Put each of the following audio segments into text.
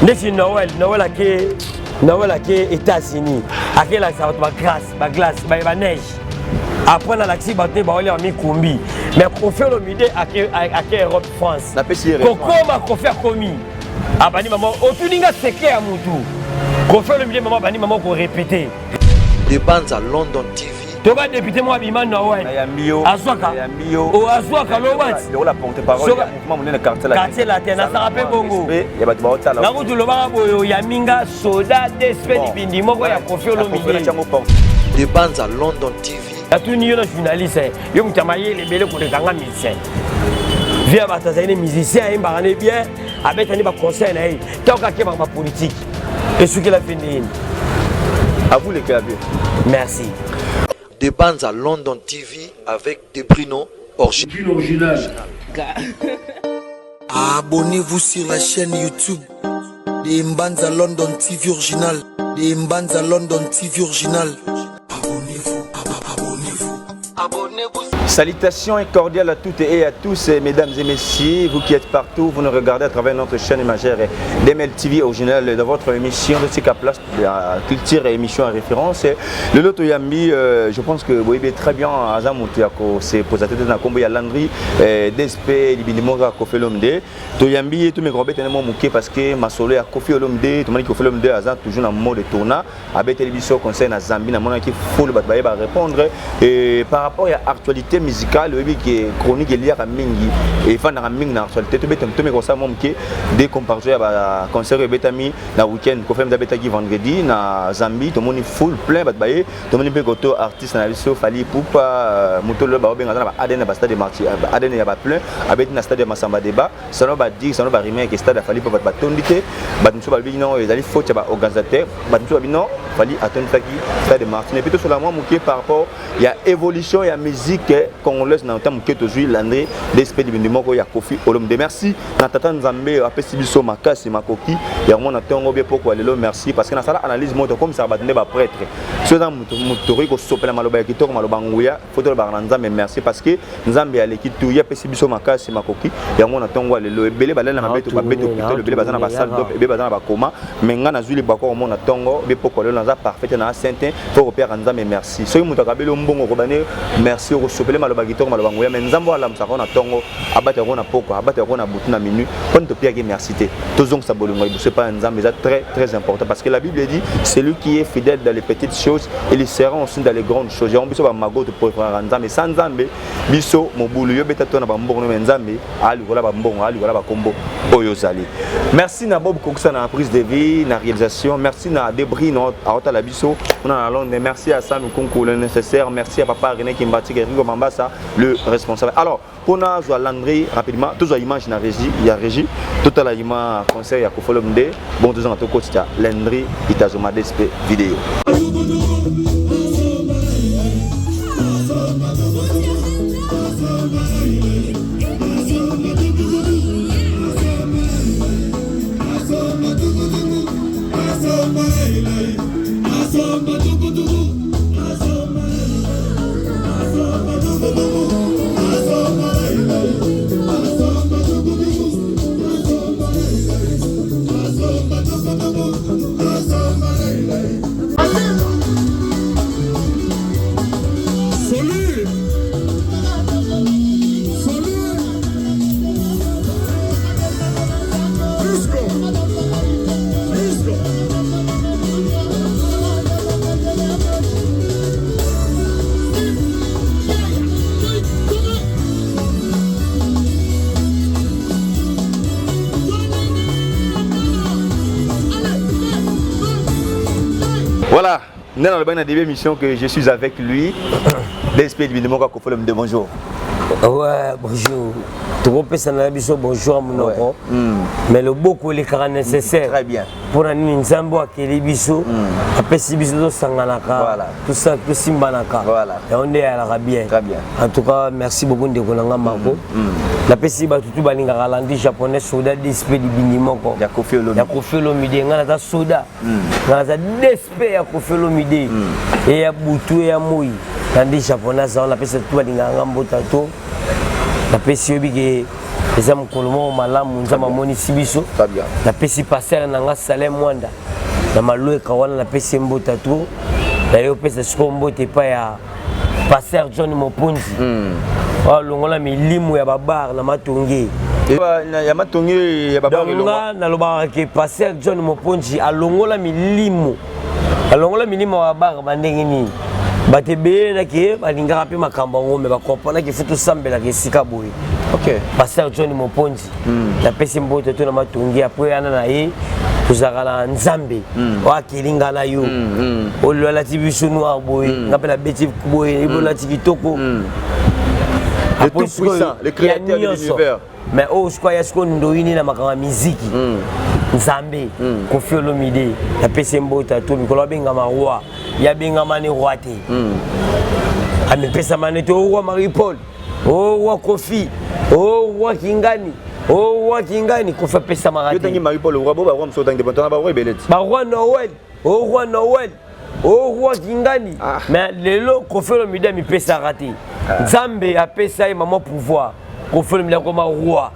Ndeti Noël, Noël ake Noël ake États-Unis, ake lakisa bato ba glace, ba glace, ba ba neige. Après nalakisi bato nde baolia mikumbi. Mais Koffi Olomide ake ake Europe France. Napesi ye réponse. Kokoma Koffi akomi. Abandi mama otuni nga secret ya mutu. Koffi Olomide mama abandi mama ko répéter. De Banza London TV. To ba député mwa bima Noël. Nayambi yo. Azwaka. Nayambi yo. O azwaka lobati. Lokola porte parole ya mouvement monene quartier latin. Quartier latin nasaka pe bongo. Ya bato baotala. Na kutu lobaka boyo yambi nga soda DSP libindi moko ya Koffi Olomide. De Banza London TV. Natuni yo na journaliste, yo moto ya mayele ebele koleka nga musicien. Vie ya bato azali ne musicien ayembaka ne bien, abeta ne ba concert na ye. Ntango akebaka ba politique. Esukela fe ndenge nini? À vous les claviers. Merci. De Banza London TV avec De Bruno Original. Abonnez-vous sur la chaîne YouTube de Mbanza London TV Original. De Mbanza London TV Original. Abonnez-vous, abonnez-vous. Abonnez-vous. Salutations et cordiales à toutes et à tous, mesdames et messieurs, vous qui êtes partout, vous nous regardez à travers notre chaîne majeure DML TV originale dans votre émission de Tika Place, la culture et émission à référence. Le loto Yambi, je pense que vous voyez très bien, aza mutu ya ko se poser tête na kombo ya Landry, DSP Libindi Moka Koffi Olomide. To Yambi tout mes gros bêtes moke parce que masolo ya Koffi Olomide, tout le monde Koffi Olomide aza toujours na mode tournant. Abeteli biso conseil na Zambie na monaki full bato baye ba répondre et par rapport ya actualité musicale oyebi ke chronique eliaka mingi efandaka mingi na actualité tobeta tomeka kosala mwa moke de comparaison ya ba concert oyo ebetami na week-end. Koffi Olomide abetaki vendredi na Zambie, tomoni full plein bato baye, tomoni mpe koto artiste na biso Fally Ipupa, moto lelo baobenga aza na ba ADN ya ba stade de martyr, ba ADN ya ba plein, abeti na stade ya Massamba Débat, selon ba dire, selon ba rumeur ke stade ya Fally Ipupa bato batondi te, bato mosusu balobi non ezali faute ya ba organisateur, bato mosusu balobi non Fally atondisaki stade de martyr. Et puis tosola mwa moke par rapport ya évolution ya musique congolaise na ntango moke tozwi Landry DSP Libindi moko ya Koffi Olomide. Merci na tata Nzambe apesi biso makasi makoki ya komona ntongo bie pokwa lelo. Merci parce que nasala analyse moko tokomisaka bato nde ba prêtre, soki eza moto tokoki kosopela maloba ya kitoko, maloba nguya, faut tolobaka na Nzambe merci parce que Nzambe aleki tu, ye apesi biso makasi makoki yango na ntongo ya lelo. Ebele balela na babeto babeto hôpital, ebele baza na ba salle d'op, ebele baza na bakoma, mais nga nazwi libako komona ntongo bie pokwa lelo, naza parfait na sainte, faut kopiaka Nzambe merci. Soki moto akabeli yo mbongo okobane merci, okosopele maloba kitoko, maloba nguya, mais Nzambe oyo alamusaka yo na ntongo, abataka yo na pokwa, abataka yo na butu na minuit, mponi topiaki merci te? Tozongisa bolingo ya liboso epai ya Nzambe, eza très très important parce que la Bible dit: celui qui est fidèle dans les petites choses, il sera aussi dans les grandes choses. Yango biso bamago topréféraka Nzambe, sans Nzambe biso mobulu. Yo beta to na bambongo, mais Nzambe alikola bambongo, alikola bakombo oyo ozali. Merci na Bob Kokisa na prise de vie na réalisation, merci na Debris na aotala biso kuna na Londres, merci à Sam Kunku le nécessaire, merci à papa René Kimbati, Rigo Mambasa le responsable. Alors mpona zwa Landry rapidement, tozwa image na régie ya régie, totala ima concert ya Koffi Olomide. Bon, tozonga tokotita Landry Itazoma DSP vidéo. Salut. Salut. Disco. Disco. Voilà, nous avons le début émission que je suis avec lui. DSP Libindi moko Koffi Olomide, bonjour. Ouais, bonjour. Tokopesa na biso bonjour monoko. Mais loboko elekaka nécessaire. Très bien. Mpona nini? Nzambe oyo akeli biso, apesi biso tosanganaka, tosimbanaka, yango nde eyalaka bien. Très bien. En tout cas, merci beaucoup ndeko na nga Marco. Napesi bato tu balingaka Landry japonais soda DSP libindi moko Ya Koffi Olomide. Ya Koffi Olomide. Ngai naza soda, ngai naza DSP ya Koffi Olomide, eya butu eya moi, Landry japonais aza wana. Napesi bato tu balingaka nga mbota to napesi yobi ke Eza mokolo moko malamu Nzambe amonisi biso. Napesi pasteur na nga Salem Mwanda na malweka wana, napesi ye mbote trop. Naye opesa sikoyo mbote epai ya pasteur John Mopunzi, oyo alongola milimo ya babar na Matonge. Ya Matonge, ya babar. Donc nga nalobaka ke pasteur John Moponzi alongola milimo, alongola milimo ya babar. Bandenge nini? Bato ebele nake balingaka mpe makambo yango, me bakomprenaki faut tosambelaka esika boye. Pasteur John Moponzi, napesi mbote to na Matongi. Apres wana na ye tozalaka na Nzambe oyo akeli nga na yo, oyo alati biso noir boye, nga mpe nabeti boye, ye olati kitoko. Le tout puissant, le créateur de l'univers. Mais oyo sikoyo aya sikoyo ndoyini na makambo ya miziki, Nzambe Kofi Olomide, napesi ye mbote to mikolo. Abengama roi, ye abengama ne roi te, amipesama nete o roi Marie Paul, o roi Kofi, o roi Kingani, o roi Kingani. Kofi apesamaka Yo te. Tangi Marie Paul roi, bo ba roi mosusu otangi te, tona ba roi ebele ti. Baroi Noël, o roi Noël, o roi Kingani. Mais lelo Kofi Olomide amipesaka te, Nzambe apesa ye mama pouvoir. Kofi Olomide akoma roi,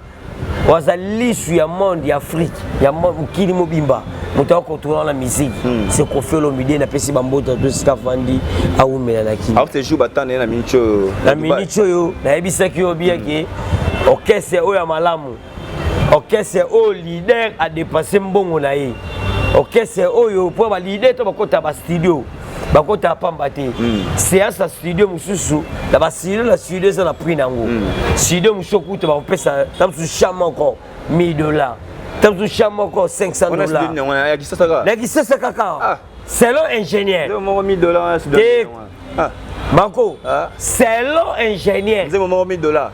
oyo aza lisu ya monde ya Afrique, ya mokili mobimba. Moto akotourna na musique, c'est Kofi Olomide. Napesi bambota to esika afandi, awumela na kini. Alors ce jour batana ye na miniti oyo. Na miniti oyo nayebisaki yo biake orchestre oyo ya malamu, orchestre oyo leader adépenser mbongo na ye, orchestre oyo mpo baleader to bakota bastudio, bakota pamba te. Séance ya studio mosusu na bastudio, na studio eza na prix nango. Studio mosusu okuta bakopesa ta mosusu champ moko 1000 $, ta mosusu champ moko 500 Wana dollar. studio nango ya Kisasa kaka? Na Kisasa kaka. Selon ingénieur. Nzembo moko 1000 $, wana studio Te. nango wana. Mako. Ah. Selon ingénieur. Nzembo moko 1000 $.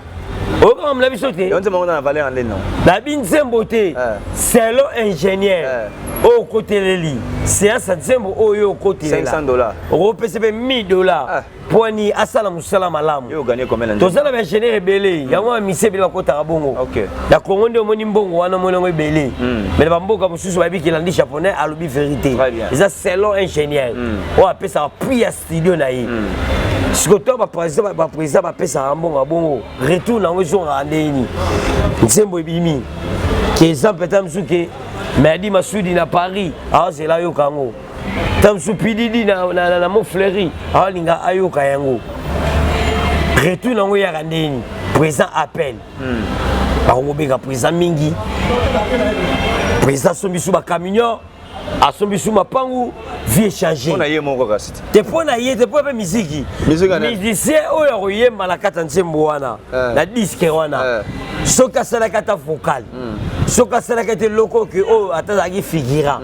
Okanga na biso te. Yo nzembo moko na valeur ya ndeni nango? Nabi nzembo te. Selon ingénieur oyo okoteleli séance ya nzembo oyo okotelela, 500 $. Okopesa mpe 1000 $. Poani asala mosala malamu. Yo oganye combien na nzembo? Toza na baingénieur ebele, yango bamisi ebele bakotaka bongo. Na Congo nde omoni mbongo wana, omoni yango ebele, mais na bamboka mosusu bayebi kelandi japonais alobi vérité. Très bien. Eza selon ingénieur oyo apesaka prix ya studio na ye. Sikoyo to baprésident bapesaka mbongo ya bongo, retour nango ezongaka ndeni? Nzembo ebimi ke exemple, ata mosusu ke Mehdi Masudi na Paris aozela ayoka yango, ta mosusu Pididi na Montfleury aolinga ayoka yango, retour nango eyaka ndeni? Président appel, bakokobenga président mingi, président asombi su bacamion, asombi su mapangu, vie échange. Mpo na ye moko kasi te? Te, mpo na ye te, mpo mpe miziki. Miziki ya nani? Musicien oyo akoyemba na kati ya nzembo wana, na disque wana, soki asalaki ata vocal, soki asalaki ata eloko ke oyo ata azalaki figurant,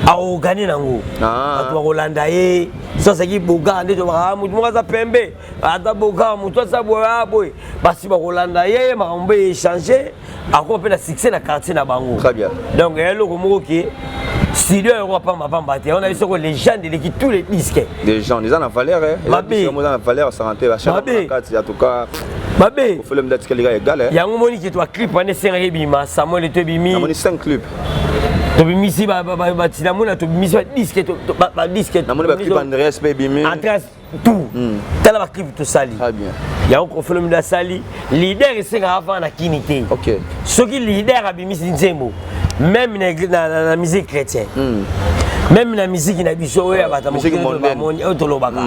akoorganiser nango. Bato bakolanda ye. So azalaki bogar nde tobaka motu moko aza pembe, ata bogar motu aza boye, boye basi bakolanda ye, makambo échange, akoma mpe na succès na quartier na bango. Très bien. Donc eya eloko moko ke studio yango apambapamba te. Wana biso ko légende eleki tous les disques. Des gens eza na valeur, eh. Eza Mabe. disque moko eza na valeur 40 ba Mabe. na kati, en tout cas. Mabe. Ofele mda tikali ka égal, eh. Yango moni ke to clip wana esengaki ebima, Samuel to ebimi. Namoni 5 clip. Tobimisi batinamona, tobimisi badisque, badisque. Namoni ba clip Andreas mpe ebimi. Andreas tout, tala baclip tosali. Très bien. Yango Kofi Olomide asali leader, esengaka avanda na kini te. Soki leader abimisi nzembo, même na musique chrétien, même na musique na biso oyo ya bato ya Musique mokili oyo mondaine. bamoni, oyo tolobaka,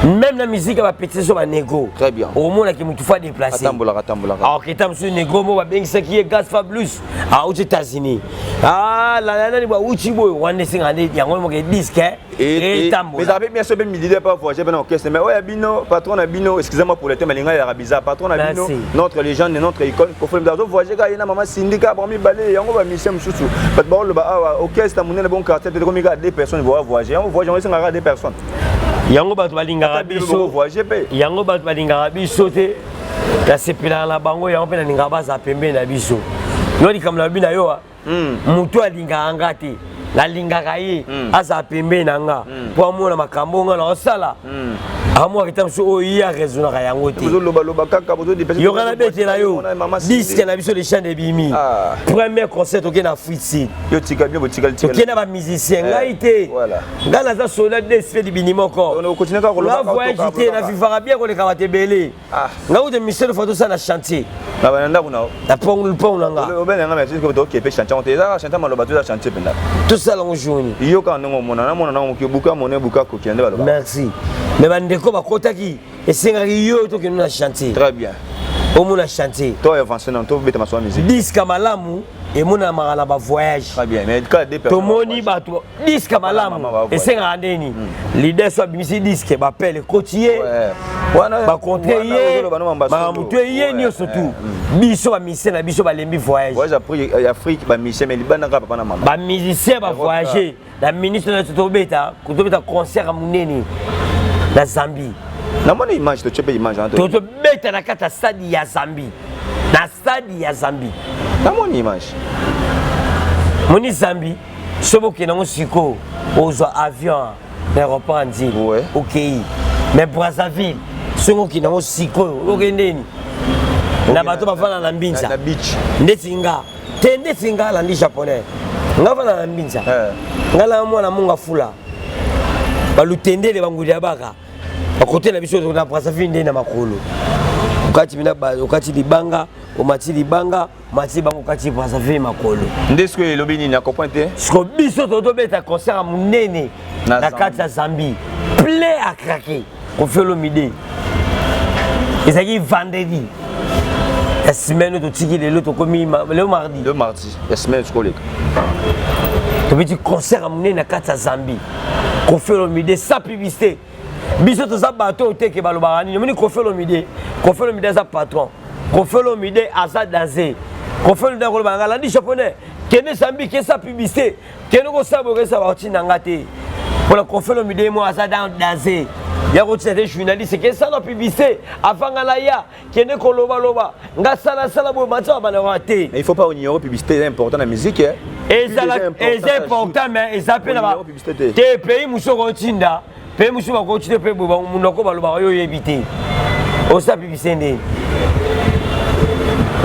même na musique ya bapetits so banégro, Très bien. okomonaki motu faut adéplacer. Atambolaka, atambolaka. Akoketa mosusu négro mo babengisaki ye Gaz Fablus, auti États-Unis, lala nani bauti boye wana, esengaka nde yango moke disque Mais etambola. Ça fait bien sûr, même leader pas voyager dans l'orchestre, mais ouais, bino patron na bino, excusez-moi pour le thème, linga ya bizarre, patron na bino, Merci. notre légende, notre icône, Kofi Olomide voyager ka yena mama syndicat ba mi balé yango ba mission mususu bat ba lo ba awa orchestre munene, bon quartier peut comme deux personnes vont voyager, on voyage, on sengaka deux personnes. Yango bato balingaka Ata bino biso. boko voyager pe. Yango bato balingaka biso te, nasepelaka na bango. Yango mpe nalingaka bazala pembeni na biso. Yo likambo na lobi na yo, motu alingaka nga te, nalingaka ye azala pembeni na nga mpo amona makambo nga na osala. Amwaka ta mosusu oyo ye araisonnaka yango te. Bozolobaloba kaka, bozodepese. Yoka, nabetela yo disque na biso Lechande ebimi. Ah. Premier concert, toke na Afrique Sud. Yo tika bino, botikali. Toke na bamusicien. Ngai te. Voilà. Ngai naza soldat dsp libini moko. Okontinue kaka koloba. Nga voyage te, na vivaka bien koleka bato ebele. Ah. Ngai kuta mission fa tosala na chantier. Na bana ndako na na pong lupongo na nga. Obele nga, mais toke mpe chantier te, eza chantier maloba to eza chantier mpenza. Tosala yango journée. Yo kaka ndenge omona, namona nango moki buka mone buka koki nde baloba. Merci, mais bandeko bakotaki, esengaki yo tokende na chantier. Très bien. Omona chantier. To avance na tobeta masolo ya musique. Disque malamu emonamaka na bavoyage. Très bien, mais kaka deux personnes. Tomoni bato, disque malamu esengaka ndeni leader so abimisi disque, bapele ekoti ye, bacontre ye, makambo to ye nyonso tu. Biso bamusicien na biso balembi voyage. Voyage Afrique, bamusicien, mais libanda kaka papa na mama. Bamusicien bavoyage na ministre na tobeta, tobeta concert ya monene na Zambie. Namoni image, totie mpe image. Tobeta na kati ya stade ya Zambie, na stade ya Zambie. Namoni image. Moni Zambie, soki okende yango sikoyo, ozwa avion na aéroport ya Ndjili, okei. Mais Brazzaville, soki okende yango sikoyo, okendeni na bato bafanda na Mbinza. Na beach. Ndeti nga te, ndeti nga alandi japonais, nga fanda na Mbinza. Nga na mwana munga fula balutendele banguli ya baka bakote na biso na Brazzaville, nde na makolo okati mina, okati libanga, omati libanga, omati bango, okati Brazzaville makolo. Nde sikoyo elobi nini? Acomprendre te. Siko biso totobeta concert ya monene na kati ya Zambie, plein à craquer. Koffi Olomide, ezalaki vendredi ya semaine oyo totiki lelo, tokomi lelo mardi. Le mardi ya semaine sikoleka. Tobeti concert ya monene na kati ya Zambie, Koffi Olomide sans publicité. Biso toza bato oyo teke balobaka nini. Omoni Koffi Olomide, Koffi Olomide aza patron, Koffi Olomide aza danger. Koffi Olomide akoloba nga landi japonais, kende Zambie, kesa publicité, kende kosala boye, kesa bakotinda nga te. Mpona Koffi Olomide mo aza dans danger ya kotina te journaliste, kesala publicité avant nga naya, kende kolobaloba, nga salasala boye, matia babandaka te. Mais il faut pas ignorer publicité, c'est important na musique, hein. Eza important, mais eza mpe na te pays mosusu okotinda, pays mosusu bakotinda mpe boye, monoko balobaka yo oyebi te, osala publicité ndeni?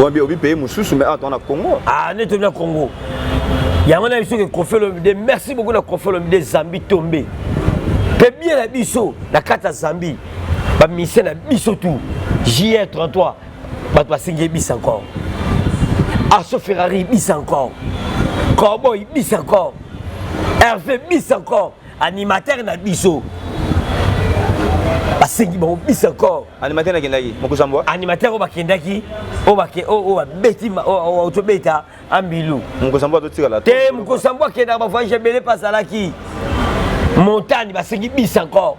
Obi obi pays mosusu, mais awa na Congo. Ah, nde tobi na Congo yango na biso ke Koffi Olomide, merci beaucoup na Koffi Olomide. Zambie tombe mpe bien na biso na kati ya Zambie, bamusicien na biso tout JR 33, bato basengi bis encore, Aso Ferrari bis encore, Corboy bis encore, Hervé bis encore, animateur na biso basengi bango bis encore. Animateur nakendaki mokosambwa. Animateur oyo bakendaki, oyo babeti, oyo tobeta ambilu. Mokosambwa azotikala. Te, mokosambwa akendaka bavoyage ebele mpe azalaki montagne, basengi bis encore.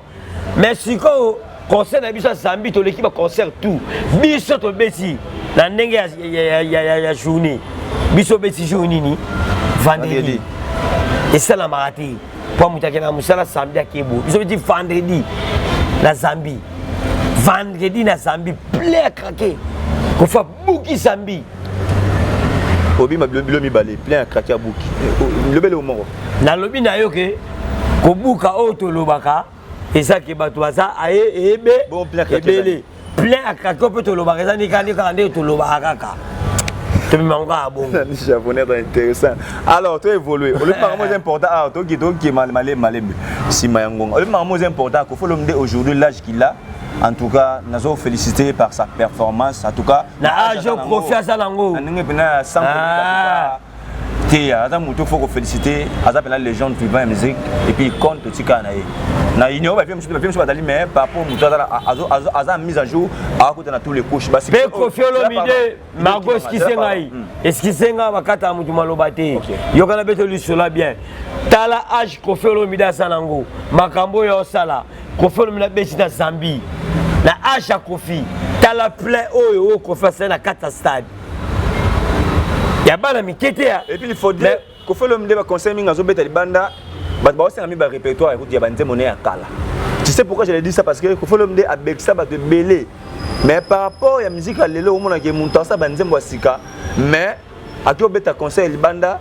Mais sikoyo concert na biso ya Zambie, toleki baconcert tout. Biso tobeti na ndenge ya journée. Biso obeti jour nini? Vendredi. Esalamaka te mpo moto akendaka mosala samedi akebo. Biso beti vendredi na Zambie, vendredi na Zambie, plein à craquer. Kofa buki Zambie. Obima bilo mibale, plein à craquer, abuki lobele moko. Nalobi na yo ke kobuka oyo tolobaka eza ke bato baza aye eyebe ebele, plein à craquer mpe tolobaka eza ndekandi kaka ndenge tolobaka kaka, tobimango kaka bongo. Japonais intéressant. Alors to évoluer, olobi makambo eza important. Ah, toki toki malembe malembe nsima ya ngonga. Olobi makambo eza important. Koffi Olomide aujourd'hui, l'âge qu'il a, en tout cas nazo féliciter par sa performance, en tout cas. Na âge oyo Koffi aza nango. Na ndenge mpena ya 100 te, aza moto faut koféliciter, aza mpena légende vivant ya musique et puis compte totikala na ye na union. Bavie mosusu, bavie mosusu bazali, mais par rapport moto aza mise à jour, akota na tous les couches. Mpe Koffi Olomide, Margo, excuse ngai, excuse ngai, bakata motu maloba te. Yokana mpe tolisola bien. Tala âge Koffi Olomide aza nango, makambo oyo osala. Koffi Olomide abeti na Zambie na âge ya Koffi. Tala plein oyo oyo Koffi asali na kati ya stade ya bana mike te. Et puis il faut dire, Koffi Olomide, baconseil mingi azobeta libanda, bato baosenga mingi barépertoire ekuti ya banzembo ne ya kala. Tu sais pourquoi je le dis ça? Parce que Koffi Olomide abekisa bato ebele, mais par rapport ya musique ya lelo, omonaki moto asala banzembo ya sika, mais ati obeta concert libanda.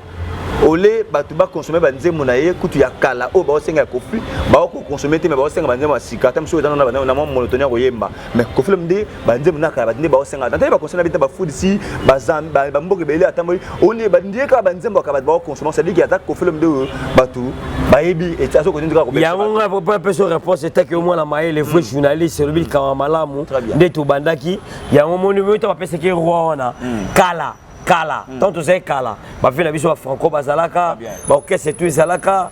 Ole bato baconsommer banzembo na ye kutu ya kala oyo baosenga ya Kofi, baokoconsommer te, mais baosenga banzembo ya sika. Ata mosusu eza na mwa monotonie ya koyemba, mais Kofi nde banzembo na kala bato nde baosenga. Natali baconcert na bita bafudisi bamboka ebele, atamboli onde bandie kaka banzembo ya kala bato baoconsommer. C'est-à-dire que aza Kofi nde oyo bato bayebi, azokontinue kaka kobeta. Yango ngai po apesa réponse etaki yo mwana mayele, vrai journaliste, elobi likambo malamu. Très bien. Nde tobandaki yango, moni oyo to bapesaki roi wana kala kala. Tant tozali kala, bavieux na biso bafranco bazalaka, baorchestre tout ezalaka,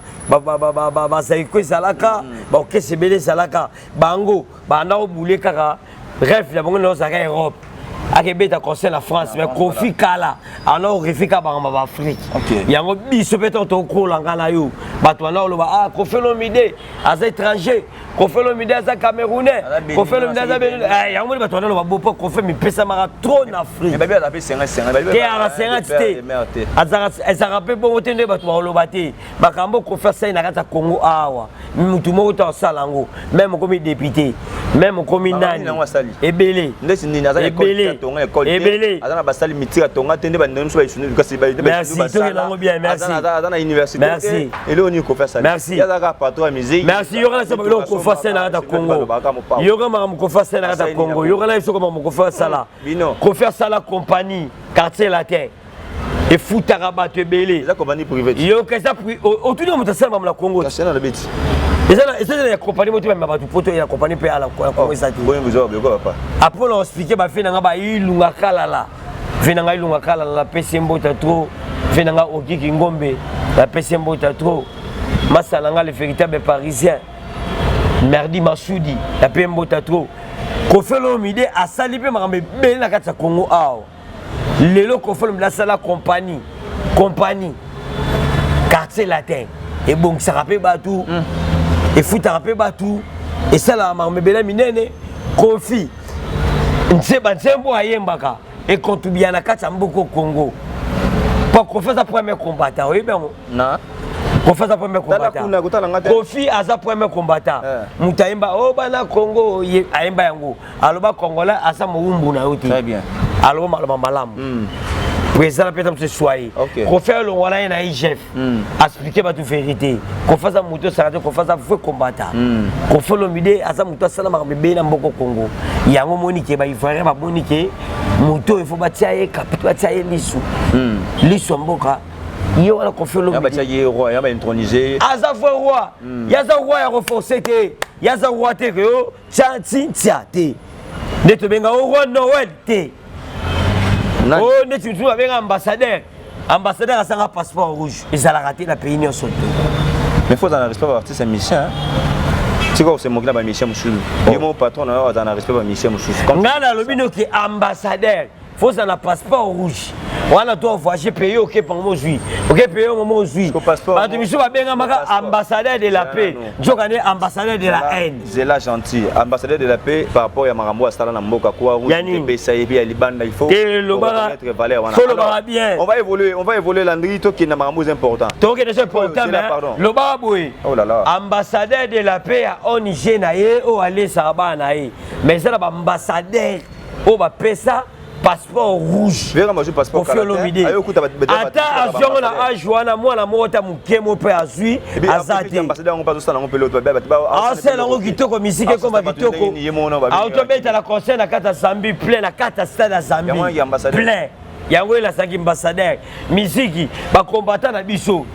bazaiko ezalaka, baorchestre ebele ezalaka. Bango banda kobule kaka rêve na bango nde ozalaka Europe, akebeta concert na France. Mais Kofi kala ana orêver kaka bango baafrike. Yango biso mpe ntango tokola, nga na yo, bato banda koloba: "Ah, Kofi Olomide aza étranger, Kofi Olomide aza Camerounais, Kofi Olomide aza Benin." Yango moni bato banda loba bo mpo Kofi mipesamaka trop na Afrique. Babi aza mpe senga senga. Te, aka senga ti te, ezalaka mpe bongo te nde bato bakoloba te. Makambo Kofi asali na kati ya Congo awa, mutu moko to asala yango, même okomi député, même okomi nani, ebele. Ndeti nini? Aza ebele. Ebele. Aza na basali mitike atonga te nde bandeko mosusu baisunu kasi. Merci, tokende yango bien, merci. Aza na université. Merci. Eloko nini Kofi asali? Merci. Azalaka patron ya musique. Merci. Yoka na biso biloko Kofi asali na kati ya Congo. Yoka makambo Kofi asali na kati ya Congo. Yoka na biso makambo Kofi asala. Bino. Kofi asala compagnie Quartier Latin, efutaka bato ebele. Eza compagnie privée. Yoka, eza otuni moto asala makambo na Congo. Kasi na lobi ti. Eza ya compagnie moto bamema bato poto ya compagnie mpe ala ya Congo eza te. Boye bozwa biloko papa. Après na expliquer bavieux na nga bailunga kalala, vieux na nga Ilunga kalala, napesi ye mbota trop. Vieux na nga Okiki Ngombe, napesi ye mbota trop. Masala nga le véritable Parisien Merdi Masudi, nape ye mbota trop. Kofi Olomide asali mpe makambo ebele na kati ya Congo awa. Lelo Kofi Olomide asala compagnie Quartier Latin, ebongisaka mpe bato, efutaka mpe bato, esalaka makambo ebele minene. Kofi nze banzembo ayembaka econtribuer na kati ya mboka Congo, po Kofi aza premier combattant, oyebi yango. Na Kofi aza premier Tala kuna, kotala nga te. Kofi aza premier combattant. Moto ayemba o bana Congo, ayemba yango, aloba Congolais aza mowumbu na yo te. Très bien. Aloba maloba malamu. Président apesa mosu eswaye. Kofi alongwana ye na IGF, expliquer bato vérité. Kofi aza moto osala te, Kofi aza vrai combattant. Kofi Olomide aza moto asala makambo ebele na mboka Congo. Yango moni ke baivoirien bamoni ke moto oyo ifo batia ye kapite, batia ye lisu, lisu ya mboka ye wana Kofi Ya Olomide. batiaki ye roi, ya baintroniser. Aza vrai roi. Ye aza roi ya renforcer te, ye aza roi te ke yo tia nti ntia te nde tobenga o roi Noël te. O neti mosusu babenga ambassadeur. Ambassadeur asanga passeport rouge ezalaka te na pays nyonso te. Mais faut ozala na respect baartiste ya musicien. Tika osemoki na bamusicien mosusu. Ye moko patron na yo azala na respect bamusicien mosusu. Ngai nalobi noki ambassadeur faut ozala na passeport rouge wana to voyage pays, oke pango mozwi, oke pays oyo mozwi. Bato misusu babengamaka ambassadeur de la paix, nzoka nde ambassadeur de la haine. Zela gentil, ambassadeur de la paix par rapport ya makambo asala na mboka kwa rouge epesa ye ya libanda, il faut reconnaître valeur wana. Tolobaka bien. On va évoluer, on va évoluer, Landry, tokende na makambo important. Tokende so important, mais lobaka boye. Oh là là. Ambassadeur de la paix ya ONG na ye oyo alesaka bana na ye, mais eza na baambassadeur oyo bapesa passeport rouge. Kofi Olomide ata azwi yango na age wana, mwana moko ta moke mo mpe azwi aza te. Asala yango kitoko, misike ekoma kitoko, autobetala concert na kati ya Zambie plein, na kati ya stade ya Zambie plein. Yango elasaki ambassadeur misiki. Bakombata na biso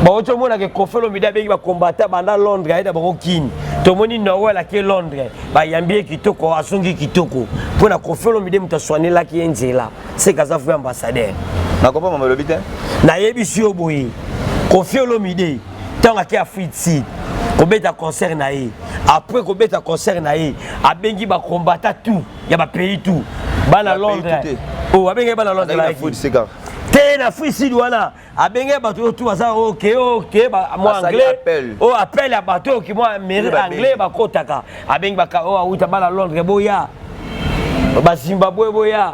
bauti omonaka Kofi Olomide abengi bakombata banda Londres, ayeda bango kini. Tomoni Noel ake Londres, bayambi ye kitoko, azongi kitoko mpo na Kofi Olomide moto aswanelaki ye nzela. Seke aza vrai ambassadeur. Nakopa mama elobi te. Nayebisi yo boye, Kofi Olomide ntango ake Afrique Sud kobeta concert na ye, après kobeta concert na ye, abengi bakombata tout ya bapays tout, bana Londres oyo abengaki, bana Londres te, na Afrique Sud wana abengaki bato oyo tu baza oke mwa anglais oyo, appel ya bato oyo ki mwa anglais bakotaka. Abengi oyo awuta bana Londres boya, bazimbabwe boya,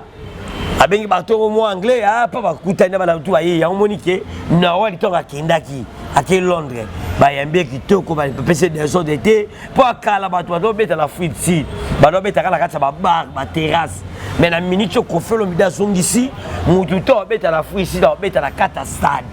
abengi bato oyo mwa anglais apa bakutani na bana tu baye. Yango moni ke Noel ntongo akendaki ake Londres, bayambi ye kitoko, bapesi désordre te mpo akala bato bazobeta na Afrique Sud, bazobetaka na kati ya babar, baterrasse. Mais na minute oyo Kofi Olomide azongisi mutu to abeta na Afrique Sud, abeta na kati ya stade.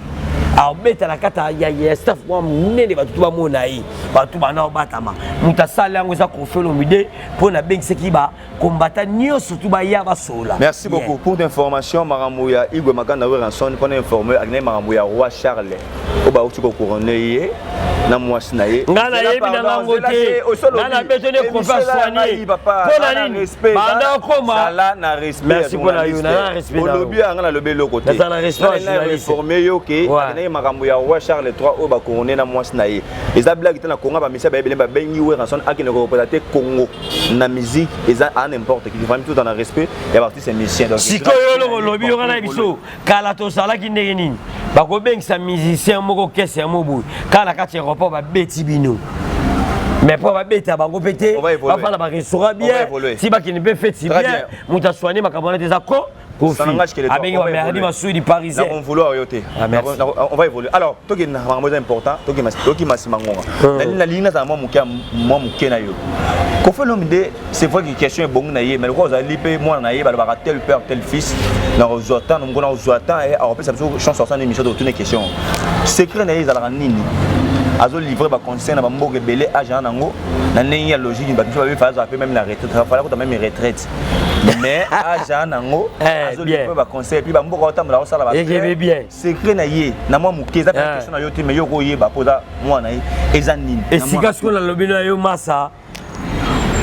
Abeta na kati ya staff mwa monene, bato to bamona ye, bato bana obatama. Moto asali yango eza Koffi Olomide, mpo nabengisaki bakombata nyonso tu baya basola. Merci beaucoup. Pour d'information, makambo ya Igwe Makanda Werrason, mpona informer, akendaki makambo ya roi Charles oyo bauti kocouronner ye na mwasi na ye. Nga nayebi na ngango te, nga nabeto nde Koffi asoigne. Mpo na nini banda okoma? Na respect. Merci mpo na yo, na respect. Olobi yanga, nalobi eloko te. Naza na respect. Journaliste, informe yo ke akendaki makambo ya roi Charles 3 oyo bacouronner na mwasi na ye. Eza blague te. Na Congo, bamisia bayebele, babengi Werrason akende koreprésenter Congo na musique. Eza à n'importe qui, vraiment, tout en respect ya baartiste musicien. Donc sikoyo eloko olobi yoka na biso, kala tozalaki ndenge nini? Bakobengisa musicien moko kese ya moboye kala na kati ya aéroport, babeti bino, mais mpo babeta bango mpe te, bafanda barestaurant bien, ti bakende mpe feti bien. Moto asoigne makambo wana te, eza ko Koffi abengi bamerdi Masudi parisien. Vouloir yo te, on va évoluer. Alors tokende na makambo eza important, tokima nsima ngonga. Nalingi nazala mwa moke, mwa moke na yo. Koffi Olomide, c'est vrai que question ebongi na ye, mais lokola ozali mpe mwana na ye, balobaka tel père tel fils. Na kozwa temps moko, na kozwa temps, akopesa biso chance osala émission, totune question: secret na ye ezalaka nini? Azolivre baconseil na bamboka ebele, age wana nango na ndenge ya logique, bato mosusu babi fala azala mpe même na retraite, fala kota même retraite, mais age wana nango azolivre baconseil, puis bamboka otambola, osala. Secret na ye na mwa moke, eza mpe question na yo te, mais yo koyeba mpo oza mwana ye, eza nini? Esika sikoyo nalobi na yo, masa,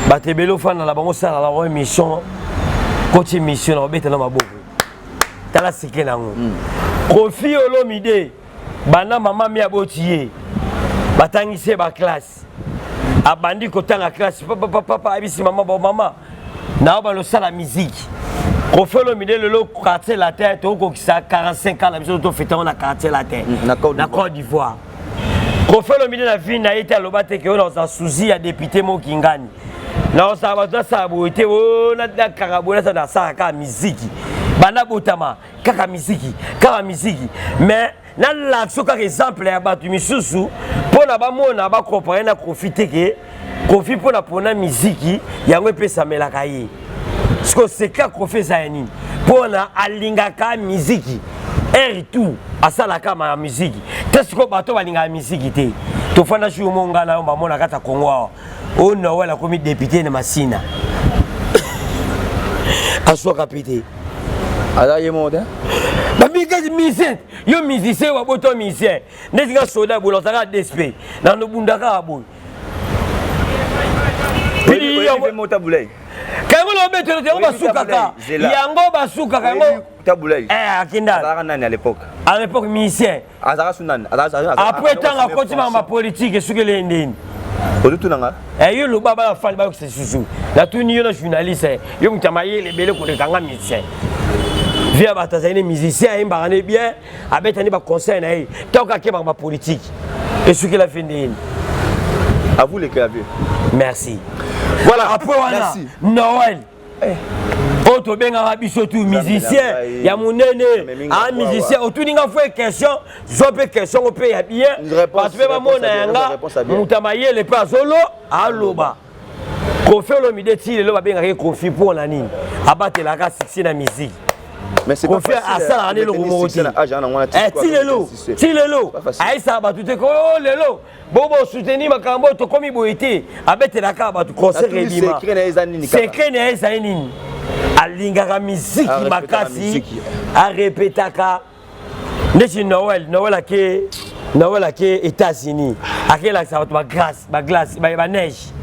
bato ebele ofanda na bango, osala na bango émission, koti émission na obetela maboko. Tala secret nango: Koffi Olomide, banda mama mi aboti ye, batangisi ye baclasse, abandi kotanga classe, papapapa, ayebisi mama: "Bo mama, nao balosala musique." Koffi Olomide lelo, Quartier Latin, tokokokisa 45 ans na biso, tofete yango na Quartier Latin na Côte d'Ivoire. Koffi Olomide, na vie na ye te, aloba te ke oyo nakozala suzi ya député mokingani, nakozala bato, nasala boye te, o nakanga boye, nasala. Nasala kaka miziki, banda botama kaka miziki, kaka miziki. Mais nalakisa kaka exemple ya bato misusu mpo na bamona, bacomparer na Koffi te, ke Koffi mpo na mpona miziki yango epesamelaka ye. Siko secret Koffi eza ya nini? Mpona alingaka miziki, aire tout asalaka ma miziki te. Sikoyo bato balingaka miziki te, tofanda jour mo ngai na yo, bamona kati ya Kongo awa, oyo Noel akomi député na Masina, aswaka mpe te. Aza ye moko te. Babikaki musicien, yo musicien, wabota musicien ndeti nga soda boye, ozalaka dsp na nobunda kaka boye. Kango na obetelo te, yango basukaka, yango basukaka yango. Tabulai. Akenda. Azalaka nani à l'époque? À l'époque, musicien. Azalaka su nani? Après, ntango akoti makambo politique, esukeli ndeni? Ozotunanga? Yo loba, bana fali bayokisa lisusu. Natuni yo na journaliste, yo moto ya mayele ebele koleka nga musicien. Vie ya bato, azali ne musicien, ayembaka ne bien, abetani baconseil na ye, ntango akebaka bapolitique, esukela vie ndeni? À vous les claviers. Merci. Voilà. Après wana, Noël oyo tobengaka biso tu musicien ya monene, a musicien. Otuni nga fo question, zwa mpe question ngo mpe ya bien, bato mpe bamona yanga moto ya mayele mpe azolo aloba. Koffi Olomide, ti lelo babengaka ye Koffi mpo na nini? Abatelaka succès na musique. Koffi asalaka nde eloko moko te ti lelo, ti lelo ayesaka bato te ko lelo bo bosoutenir makambo oyo tokomi boye te. Abetelaka bato concert ebima. Secret na ye ezali nini? Alingaka miziki makasi, arepetaka ndeti Noel. Noel ake, Noel ake États-Unis, akelakisa bato bagrace, baglace, baneige,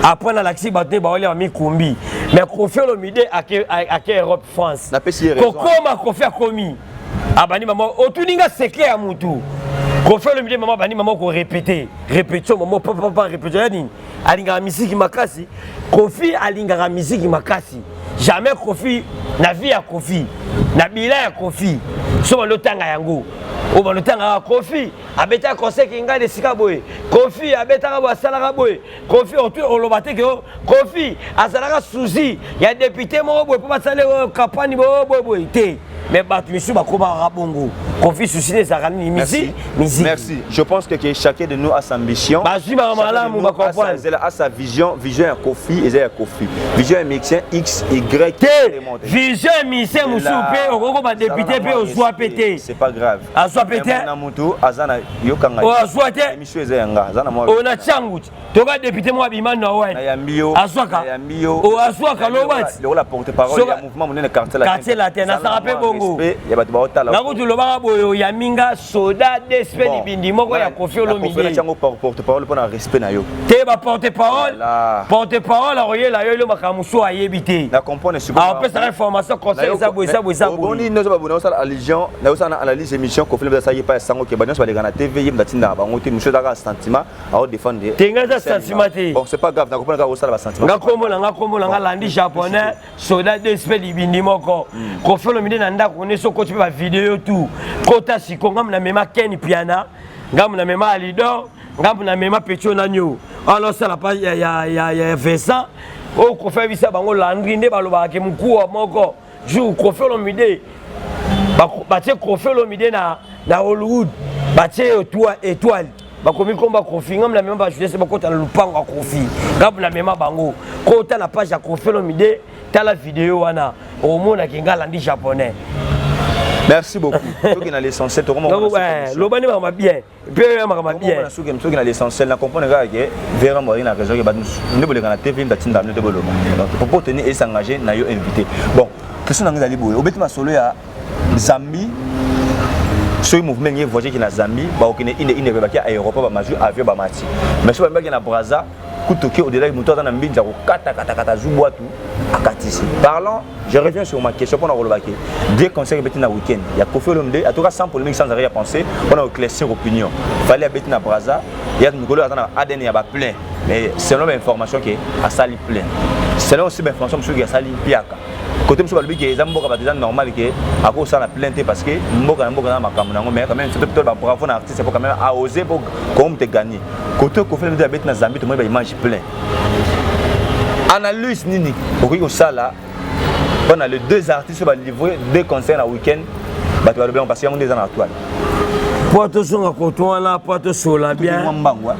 après nalakisi bato nde baolia bamikumbi. Mais Koffi Olomide ake Europe, France, kokoma Koffi akomi, abandi mama. Otuni nga secret ya mutu, Koffi Olomide, mama abandi mama korépéter, répétition, mama papapa, répétition ya nini? Alingaka misiki makasi. Koffi alingaka misiki makasi. Jamais Koffi, na vie ya Koffi, na bila ya Koffi, so bando otanga yango, oyo bando otangaka, Koffi abetaka concert kingai na esika boye, Koffi abetaka boye, asalaka boye. Koffi oloba te ke Koffi azalaka suzi ya député moko boye mpo basali campagne boye boye te. Mais bato misusu bakomaka bongo. Kofi souci nde ezalaka nini? Musique, musique. Merci. Je pense que chacun de nous a sa ambition. Bazwi bango malamu, bacomprendre. A sa vision. Vision ya Kofi eza ya Kofi, vision ya musicien X, Y. Te, vision ya musicien mosusu mpe okoko badéputé mpe ozwa mpe te. C'est pas grave. Azwa mpe te. Na motu aza na yokanga. Oyo azwa te. Émission eza ya nga, aza na mwa. Oyo na tiangu toka député moko abima Noël. Nayambi yo. Azwaka. Nayambi yo. Oyo azwaka lobati. Lokola porte parole ya mouvement monene Quartier Latin. Quartier Latin, nasaka mpe bongo. Ya bato baotala. Nakuti olobaka boye, oyambi nga soda dsp libindi moko ya Kofi Olomide. Yango porte parole mpona respect na yo. Te, baporte parole, porte parole akoyela yo elo makambo mosusu ayebi te. Na comprendre. Akopesaka information, conseil, eza boye, eza boye, eza boye. Boni nyonso babona osala allusion na osala na analyse émission Kofi Olomide asalaki epai ya sango ke banyonso baleka na TV, ye moto atindaka bango te, mosusu ezaka sentiment aodéfendre. Te, ngai eza sentiment te. Bon, c'est pas grave, nakopona kaka osala basentiment. Nga kombo na nga, kombo na nga Landi Japonais, soda dsp libindi moko. Kofi Olomide na ndako ne so okoti mpe bavideo tout kota siko. Ngambo na mema Ken Piana, ngambo na mema Alidor, ngambo na mema Petio nani oyo wana osala pa ya Vincent oyo Kofi ayebisa bango Landri nde balobaka ke mokuwa moko jour Kofi Olomide batie Kofi Olomide na Hollywood, batie étoile, bakomi komba Kofi. Ngambo na mema bajournaliste bakota na lupango ya Kofi, ngambo na mema bango kota na page ya Kofi Olomide, tala video wana, omonaki nga Landi Japonais. Merci beaucoup. Soki na l'essentiel. Loba nde makambo bien mpe makambo bien. Soki na l'essentiel, na comprendre kaka ke vera moyaki na raison ke bato nde boleka na TV, batinda bino te boloba. Donc po tenir et s'engager na yo invité. Bon, question na nga ezali boye: obeti masolo ya Zambie, soki mouvement ngi voyage ki na Zambie, bakokende ine ine baki aéroport, bamazwi avion, bamati, mais soki bamibaki na Braza kutoki au-delà, moto aza na mbinza kokatakata azwi bwatu akatisi. Parlant, je reviens sur ma question mpona koloba ke deux concert ebeti na week-end ya Kofi Olomide, en tout cas sans polémique, sans arrière pensée, mpona koéclaircir opinion. Fally abeti na Braza ya mikolo, aza na ADN ya baplein, mais selon bainformation ke asali plein, selon aussi bainformation mosusu ke asali mpiaka. Côté mosusu balobi ke eza mboka bato, eza normal ke akosala plein te parce que mboka na mboka na makambo nango. Mais quand même surtout babravo na artiste po quand même aosé po komo te gagner. Côté Kofi Olomide abeti na Zambie, tomoni baimage plein. Analyse nini okoki kosala mpona les deux artistes oyo balivre deux concerts na week-end? Bato balobi yango parce que yango nde eza na toile. Mpo tozonga koto wana, mpo tosola bien,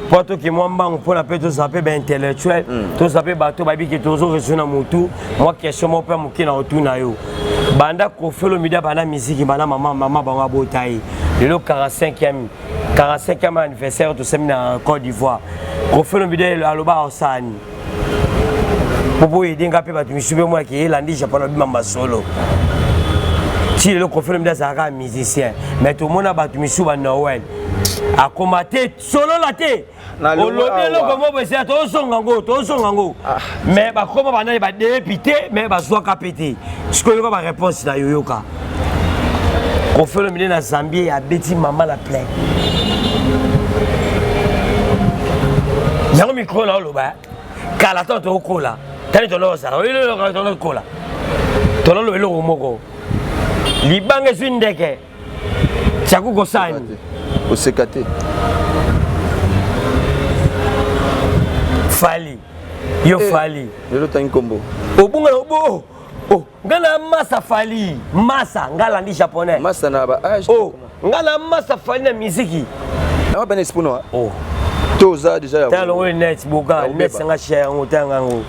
mpo toke mwa mbangu, mpona mpe tozala mpe baintellectuel, tozala mpe bato bayebi ke tozoreso na motu. Mwa question moko mpe moke na otuna yo: banda Kofi Olomide banda miziki, banda mama bango abota ye, lelo 45e anniversaire tosami na Côte d'Ivoire, Kofi Olomide aloba osani po po ede nga mpe bato misusu mpe monaki elandi Japon abima masolo ti lelo. Kofi Olomide azalaka musicien, mais tomona bato misusu ba Noël akoma te, solola te, olobi eloko moko esila, tozonga ngo, tozonga ngo, mais bakoma banani badéputé, mais bazwaka mpe te. Sikoyo yoka baréponse na yo, yoka. Kofi Olomide na Zambie abeti mama na plein yango mikro na oloba kala ntango tokokola, tani tolozala tolokola, tololoba eloko moko, libanga ezwi ndeke tiaku kosani. Oseka te. Fally yo, Fally. Lelo tangi kombo. Obunga na obo oh, nga na masa Fally, masa nga Landi Japonais. Masa na ba age. Oh, nga na masa Fally na miziki. Na bana esprit oh. To oza déjà ya tala longo net boga net sanga chia yango, tanga yango.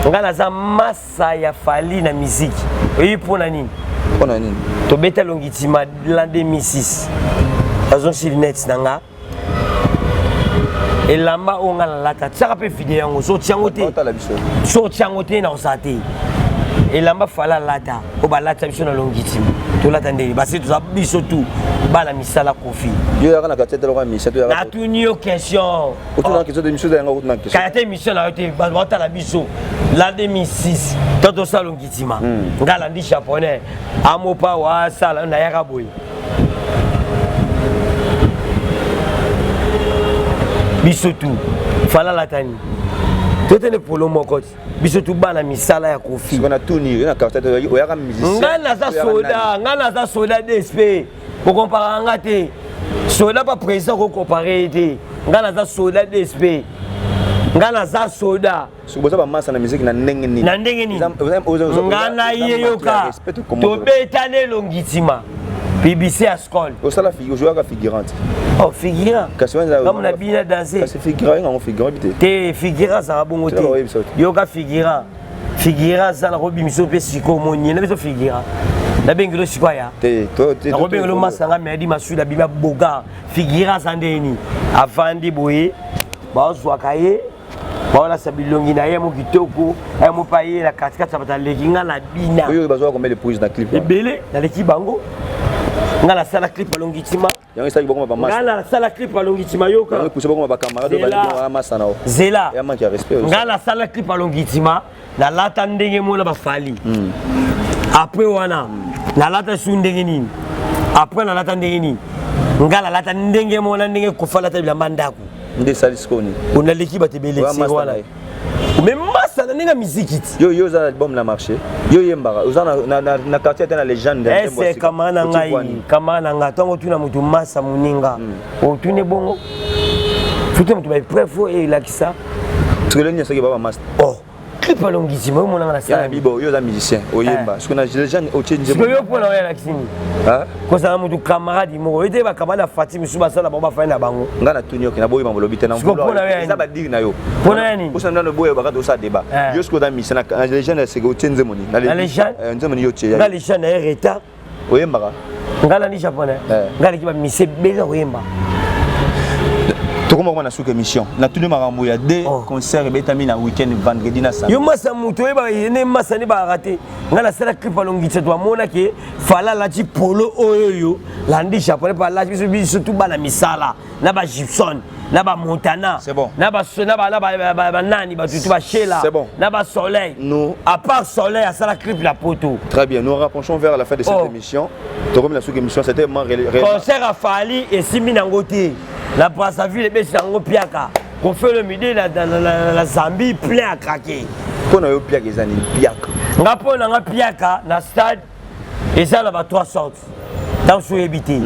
Nga naza masa ya Fally na miziki. Oyebi mpona nini? Mpona nini? Tobeta Longitima l'an 2006, azongisi net na nga elamba oyo nga nalata. Tiaka mpe video yango, so otia yango te, so otia yango te, na kosala te. Elamba Fally alata oyo balatisa biso na Longitima, tolata ndenge basi toza biso tu bana misala Kofi. Yo yaka na kati ya misa. Natuni yo question. Otuna question de mission yango, otuna question. Kaya te, émission na yo te, bato baotala biso. L'an 2006 to tosala Longitima, nga Landi Japonais amopa wasala nayaka boye, biso tu Fally alatani totene polo moko ti, biso tu bana misala ya Kofi. Ngai naza soda, ngai naza soda dsp, kokomparaka nga te. Soda pa président kokompare ye te. Ngai naza soda dsp. Nga naza soda. Soki boza bamasa na musique na ndenge nini? Na ndenge nini? Nga na ye yoka. Tobetana elongi nsima. BBC ya Skol. Osala figure, ojouaka figurante. Oh, figurant. Kasi wana Comme na bina danser. Kasi figurant yango figurant te. Te figurant azalaka bongo te. Yoka figurant. Figurant aza na kobimisa mpe sikoyo omoni na biso figurant. Nabengelo sikoyo aya. Te, to te. Nakobengelo masanga Mehdi Masud abima boga. Figurant aza ndeni. Avandi boye bazwaka ye baolasa bilongi na ye mo kitoko mo mpe aye na katikati ya bato aleki nga na bina oyo bazwaka combien de prise na clip ebele naleki bango nga nasala clip alongi ntima yango esalaki bango bamasa nga nasala clip alongi ntima yoka yango epousse bango bacamarade oyo masa na yo zela ya manque ya respect nga nasala clip alongi ntima nalata ndenge mona bafali après wana nalata su ndenge nini après nalata ndenge nini nga nalata ndenge mona ndenge kofa alata bilamba ndako nde esali sikoyo nini onaleki bato ebele wana me masa na ndenge ya miziki ti yo yo oza na album na marché yo yembaka oza na quartier ata na legende ese kamara na ngai kamara na ngai ntango otuna moto masa moninga otuni bongo futa moto baepreuve oyo elakisa sikolo nini soki baba masa oh clip alongisi mo omonanga na sala bibo yo oza musicien oyemba soki na legende otie nzembo yo mpona oyo alakisi nini kozala moto camarade moko ete bacamarade ya fati mosusu basala bango bafai na bango ngai natuni oke naboyi mambo lobi te eza badire na yo mpona ya nini osana nano boya bakati osala débat yo soki oza musicien na legende ya seke otie nzembo nini na legende nzembo nini yo otie na legende na ye retard oyembaka ngai nani japonais ngai aleki bamise ebele ya koyemba tokoma koma na suka émission natuni makambo ya deux concert ebetami na week-end vendredi na samedi yo masa moto oyeba ne masa nde bayaka te ngai nasala clip alongisa to amonaki fala alati polo oyo oyo landi japonais mpo alati biso biso tu bana misala na ba Gibson na ba Montana bon. na ba na ba na ba ba, ba nani ba tutu ba Sheila C'est bon. na ba Soleil nous à part Soleil asala clip la poto Très bien, nous rapprochons vers la fin de cette oh. émission. Tokomi na suka émission, c'était vraiment réel. Concert à Fally et Simi Nangote. La Brazzaville ebesi yango piaka. Koffi Olomide na, na, na, na, na Zambie plein à craquer. Mpo na yo piaka eza nini piaka? Nga mpo na nga piaka na stade eza na ba trois sortes. Ntango soki oyebi te.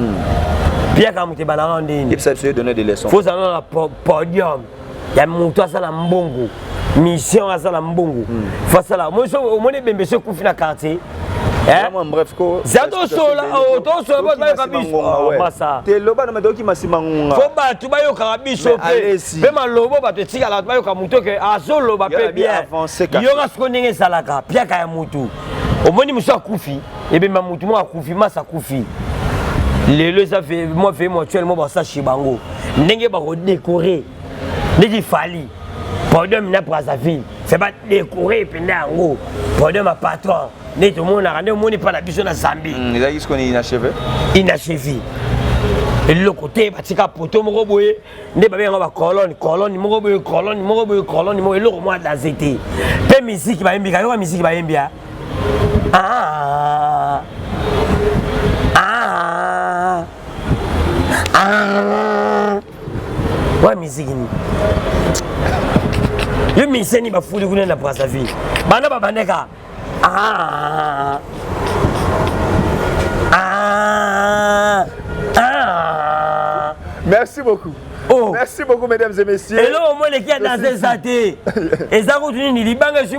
Piaka moto ebandaka ndenge nini? Yebisa biso donner des leçons. Faut ozala na podium ya moto asala mbongo mission asala mbongo faut asala omoni ebembe so ekufi na quartier bref ko za tosola tosola bato bayoka biso masa te loba na toki masima ngonga fo bato bayokaka biso mpe mpe malobo bato etikala bato bayoka moto ke azoloba mpe bien yoka sikoyo ndenge ezalaka piaka ya motu omoni mosu akufi ebemba motu moko akufi masa akufi lelo eza mwa veye mortuel mo basashi bango ndenge bakodekore ndeti fali podium na brazzaville fe badekore mpenza yango podium ya patron nde tomonaka nde omoni mpa na biso na zambie ezalaki sikoyo inachevé inachevé eloko te batika poto moko boye nde babenga yango bacolone colone moko boye colone moko boye colone moko eloko moko adanse te mpe miziki bayembika yoka miziki bayembi ya ah, ah, ah. wa miziki nini yo miseni bafuli kuna na brazzaville bana babandeka ah, ah, ah. Merci beaucoup. Oh. Merci beaucoup, mesdames et messieurs. eloko moko eleki ya danse eza te eza kutu nini libanga ezwi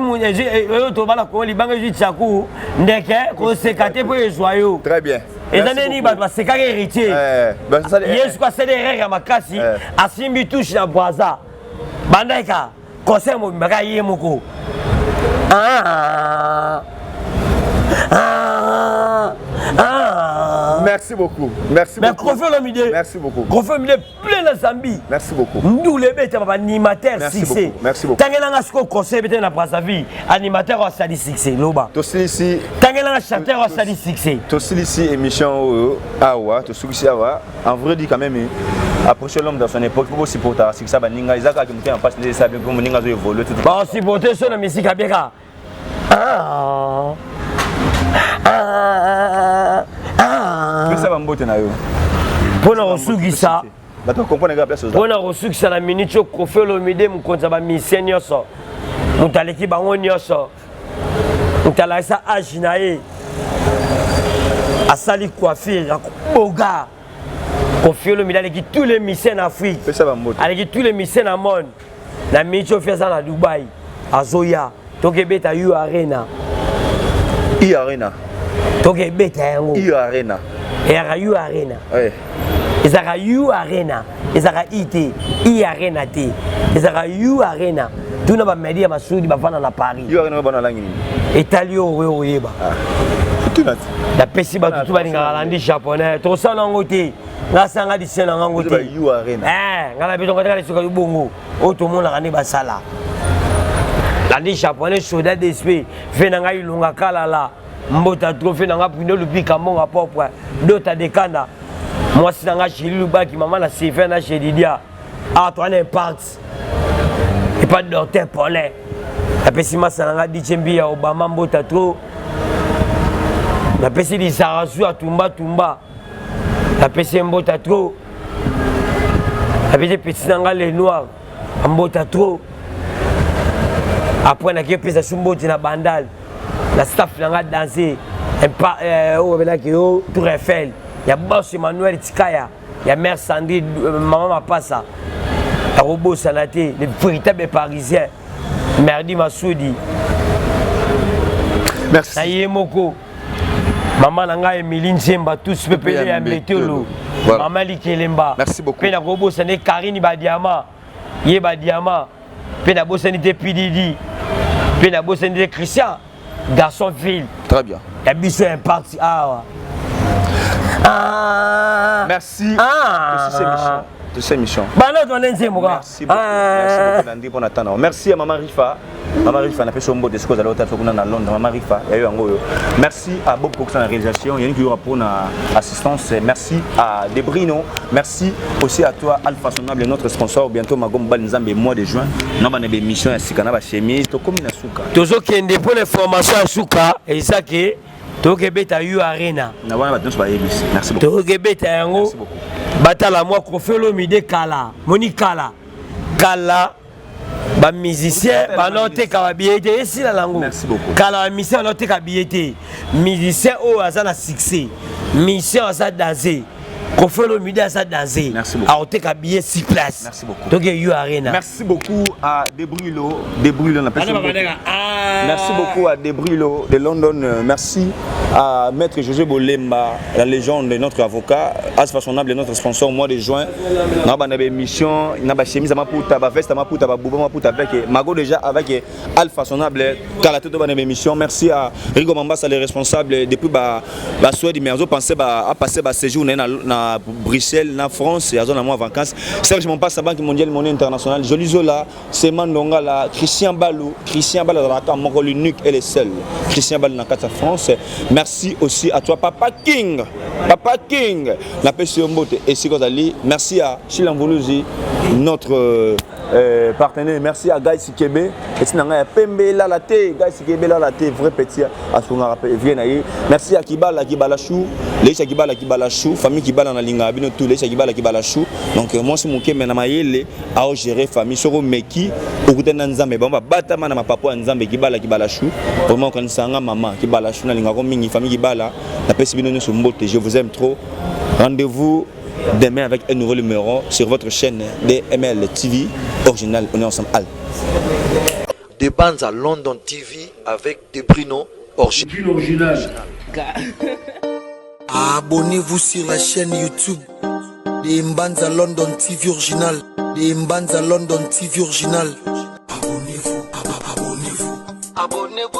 oyo tobala kongo libanga ezwi tsaku ndeke koseka te mpo ezwa yo Très bien. eza nde nini bato basekaki héritier yesu ko asali erreur ya makasi asimbi touche na braza bandaka concert mobimba kaka ye moko ah, ah, ah. Merci beaucoup. Merci Mais beaucoup. Koffi Olomide. Merci beaucoup. Koffi Olomide plein na Zambie. Merci beaucoup. Ndule ebeta ba animateur Merci succès. beaucoup. Merci beaucoup. Tangelanga siko conseil ebeta na Brazzaville, animateur asali succès loba. Tosilisi Tangelanga chanteur asali succès. tosilisi émission oyo awa tosukisi awa en vrai dit quand même approcher l'homme dans son époque po bosupportaka succès baninga eza kaka moto ya mpasi nde esa bien mpo moninga azo évolue tout Ba supporter so na musique abeka. Ah. Ah. Ah. pesa bambote na yo Mpona kosukisa bato bacomprendre kaka place oza mpo na kosukisa na minute oyo Koffi Olomide mokonzi ya bamisien nyonso moto aleki bango nyonso moto alakisa age na ye asali coiffure ya koboga Koffi Olomide aleki tous les musiciens na Afrique pesa bambote aleki tous les musiciens na monde. Na miniti ofi aza na Dubai, azoya, tokebeta U Arena. U Arena. Tokebeta yango. U Arena. Eyaka U Arena. Ezalaka U Arena, ezalaka I te, I Arena te, ezalaka U Arena. Tuna bamedi ya Masudi bavanda na Paris. U Arena bana langi nini? Etali yo oyo oyeba. Napesi bato tu balingaka landi japonais, tosala yango te. Nga sanga disien na ngango te. Nga na biso nga lisuka bongo oyo tomonaka nde basala landi japonais soda d'esprit fe na ngai ilunga kalala mbota trophée na ngai pundo lupika mbonga propre dota dekanda mwasi na ngai Julie Lubaki, mama na Sylvain na Jedidia. Awa toa na impact epa docteur Paulin. Napesi masa na ngai DJ Mbiya Obama mbota trop. Napesi Lizarazu ya tumba tumba, napesi ye mbota trop. Napesi petit na ngai le noir mbota trop. Après naki opesa su mboti na Bandal na staff na ngai danse oyo babelaki yo Tour Eiffel ya boss Emmanuel Tikaya ya mère Sandrine, mama Mapasa, akobosana te le véritable parisien Merdi Masudi. Merci. Na ye moko mama na ngai Emilie Nzemba tous pepele ya Mbetolo. Voilà. Mama Likelemba. Merci beaucoup. Mpe nakobosana Karine Badiama, ye Badiama. Mpe nabosani te PDD, mpe nabosani te Christian Garçon Ville. Très bien. Ya biso impact awa. Ah. Merci. Ah. De cette émission. De cette émission. Bana twana nzembo ka. Merci beaucoup. Merci beaucoup Nandi pour Nathan. Merci à Maman Rifa. Maman Rifa na peso mbote sikoza lota kuna na Londres. Maman Rifa ya yo yango yo. Merci à Bob Cox na réalisation, Yannick Yura pour na assistance. Merci à Debrino. Merci aussi à toi Alpha Sonable, notre sponsor. Bientôt Magom Bal Nzambe mois de juin. Na bana be mission ya sika na ba chemise to komi na suka. Tozokende pour l'information ya suka eza ke tokebeta U Arena. Na wana bato nyonso bayebisi. Merci beaucoup. Tokebeta yango. Merci beaucoup. Batala mwa Koffi Olomide kala, moni kala. Kala ba musicien banoteka ba billet te esila nango. Merci beaucoup. Kala ba musicien banoteka billet te. Musicien oyo aza na succès, musicien aza danger. Koffi Olomide aza danger. Merci beaucoup. Aoteka billet 6 places. Merci beaucoup. Toke U Arena. Merci beaucoup à Debrilo, Debrilo na Bana pesi. babandaka, ah. Merci beaucoup à Debrilo de London. Merci à Maître José Bolemba, la légende, notre avocat, As Façonnable, notre sponsor au mois de juin. Nous avons une émission, nous avons une chemise à Maputa, une veste à Maputa, une bouba Maputa avec Mago déjà avec Alpha Façonnable, Kalato de une émission. Merci à Rigo Mambasa, le responsable depuis ba Suède, mais ils ont pensé à passer ba séjour na Bruxelles, na France, et ils ont en vacances. Serge Mompasa, Banque mondiale, monnaie internationale, Joli Zola, Seman Ndongala, Christian Balou, Christian Balou dans la carte, l'unique et le seul. Christian Balou dans la carte France. Merci aussi à toi, Papa King. Papa King. La PCO Mbote et Sikozali. Merci à Chilan Voulouzi, notre partenaire. Merci à Guy Sikebe. Et si nanga ya Pembe la te, Guy Sikebe la te, vrai petit à son rappel, vient naïe. Merci à Kibala, Kibala Chou, Leisha Kibala, Kibala Chou, famille Kibala na linga, bino tout, Leisha Kibala, Kibala Chou. Donc moi c'est mon mais na mayele à gérer famille soko meki okutana Nzambe ba batama na mapapo ya Nzambe Kibala, Kibala Chou. Vraiment quand ça nga maman Kibala Chou na linga ko mingi famille Kibala, na pesi bino nyonso mbote, je vous aime trop. Rendez-vous demain avec un nouveau numéro sur votre chaîne DML TV original. On est ensemble. Al. De Banza London TV avec Debrino original. Original. Abonnez-vous sur la chaîne YouTube de Mbanza London TV original. De Mbanza London TV original. Abonnez-vous, abonnez-vous. Abonnez-vous.